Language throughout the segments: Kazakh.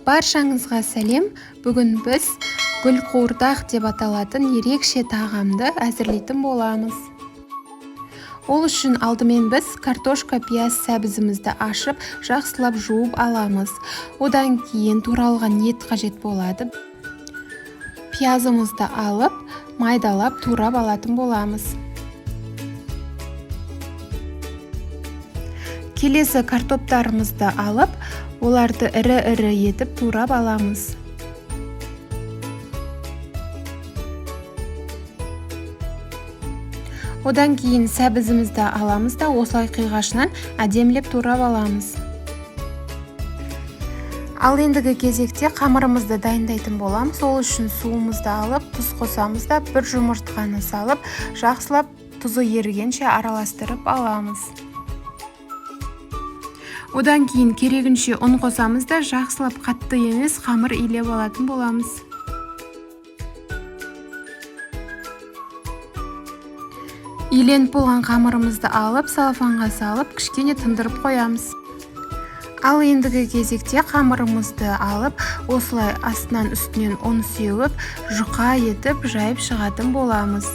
Баршаңызға сәлем! Бүгін біз гүл қуырдақ деп аталатын ерекше тағамды әзірлейтін боламыз. Ол үшін алдымен біз картошка, пияз, сәбізімізді ашып, жақсылап жуып аламыз. Одан кейін туралған ет қажет болады. Пиязымызды алып, майдалап турап алатын боламыз. Келесі картоптарымызды алып, оларды ірі-ірі етіп турап аламыз. Одан кейін сәбізімізді аламыз да, осылай қиғашынан әдемілеп турап аламыз. Ал ендігі кезекте қамырымызды дайындайтын боламыз. Ол үшін суымызды алып, тұз қосамыз да, бір жұмыртқаны салып, жақсылап тұзы ерігенше араластырып аламыз. Одан кейін керегінше ұн қосамыз да, жақсылап қатты емес қамыр илеп алатын боламыз. Иленіп болған қамырымызды алып, салафанға салып, кішкене тындырып қоямыз. Ал ендігі кезекте қамырымызды алып, осылай астынан үстінен ұн сеуіп, жұқа етіп жайып шығатын боламыз.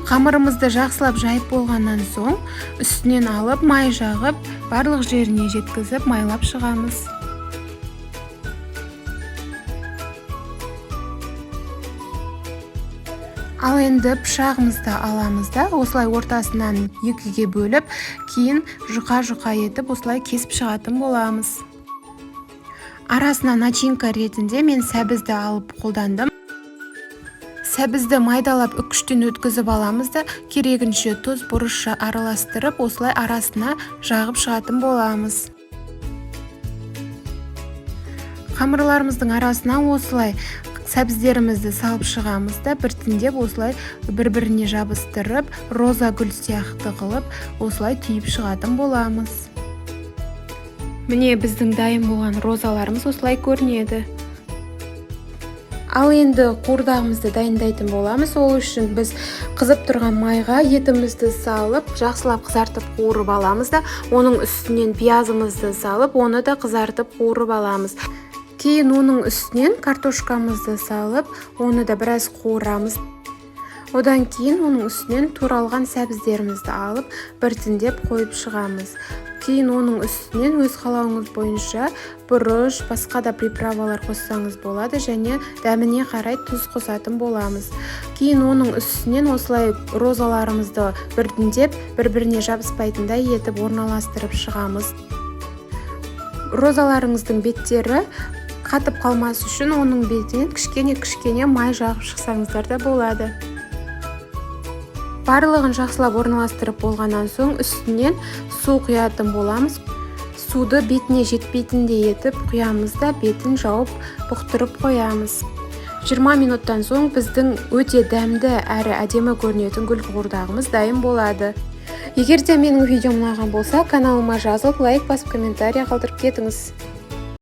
Қамырымызды жақсылап жайып болғаннан соң, үстінен алып, май жағып, барлық жеріне жеткізіп, майлап шығамыз. Ал енді пышағымызды аламыз да, осылай ортасынан екіге бөліп, кейін жұқа-жұқа етіп осылай кесіп шығатын боламыз. Арасына начинка ретінде мен сәбізді алып қолдандым. Сәбізді майдалап үкіштен өткізіп аламыз да, керегінше тұз, бұрыш араластырып, осылай арасына жағып шығатын боламыз. Қамырларымыздың арасына осылай сәбіздерімізді салып шығамыз да, біртіндеп осылай бір-біріне жабыстырып, роза гүл сияқты қылып, осылай түйіп шығатын боламыз. Міне, біздің дайын болған розаларымыз осылай көрінеді. Ал енді қуырдағымызды дайындайтын боламыз. Ол үшін біз қызып тұрған майға етімізді салып, жақсылап қызартып қуырып аламыз да, оның үстінен пиязымызды салып, оны да қызартып қуырып аламыз. Кейін оның үстінен картошкамызды салып, оны да біраз қуырамыз. Одан кейін оның үстінен туралған сәбіздерімізді алып, біртіндеп қойып шығамыз. Кейін оның үстінен өз қалауыңыз бойынша бұрыш, басқа да приправалар қоссаңыз болады және дәміне қарай тұз қосатын боламыз. Кейін оның үстінен осылай розаларымызды біртіндеп бір-біріне жабыспайтындай етіп орналастырып шығамыз. Розаларыңыздың беттері қатып қалмас үшін оның бетінен кішкене-кішкене май жағып шықсаңыздар да болады. Барлығын жақсылап орналастырып болғаннан соң үстінен су құятын боламыз. Суды бетіне жетпейтіндей етіп құямыз да, бетін жауып бұқтырып қоямыз. 20 минуттан соң біздің өте дәмді әрі әдемі көрінетін гүл қуырдағымыз дайын болады. Егер де менің видеом ұнаған болса, каналыма жазылып, лайк басып, комментарий қалдырып кетіңіз.